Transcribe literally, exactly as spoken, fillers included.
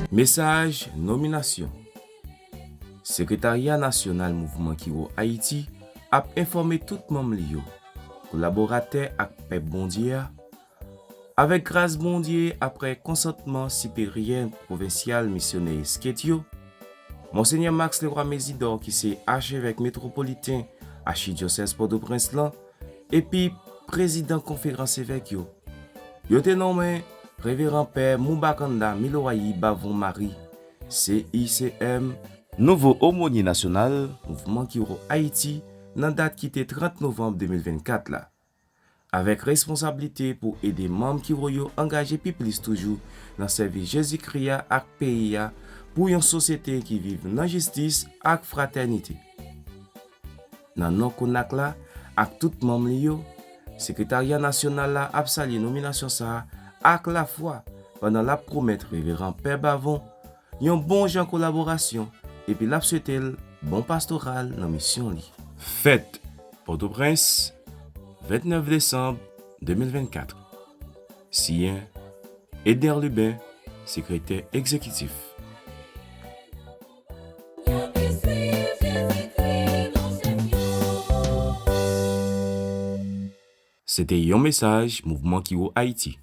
Mesaj nominasyon. Sekretarya Nasyonal Mouvman Kiwo Ayiti ap enfòme tout manm li yo, kolaboratè ak pèp Bondye a, avèk gras Bondye, apre konsantman siperyè pwovensyal misyonè Esket yo, Monsenyè Max Leroy Mésidor, ki se achevèk metwopoliten achidyosèz Pòtoprens lan, epi prezidan konferans evèk yo, yo te nonmen Reveran Pè Mubakanda Milowayi Bavon Marie, C I C M, nouvo omonye nasyonal Mouvman Kiwo Ayiti nan dat ki te trant novanm de mil vennkat la, avèk responsablite pou ede manm Kiwo yo angaje pi plis toujou nan sèvis Jezikri a ak peyi a, pou yon sosyete ki viv nan jistis ak fratènite. Nan non Konak la ak tout manm li yo, Sekretarya Nasyonal la ap salye nominasyon sa a ak lafwa, pandan l ap pwomèt Reveran Pè Bavon yon bon jan kolaborasyon, epi l ap swete l bon pastoral nan misyon li. Fèt Pòtoprens, vennèf desanm de mil vennkat. Siyen, Edner Lubin, sekretè egzekitif. Se te yon mesaj Mouvman Kiwo Ayiti.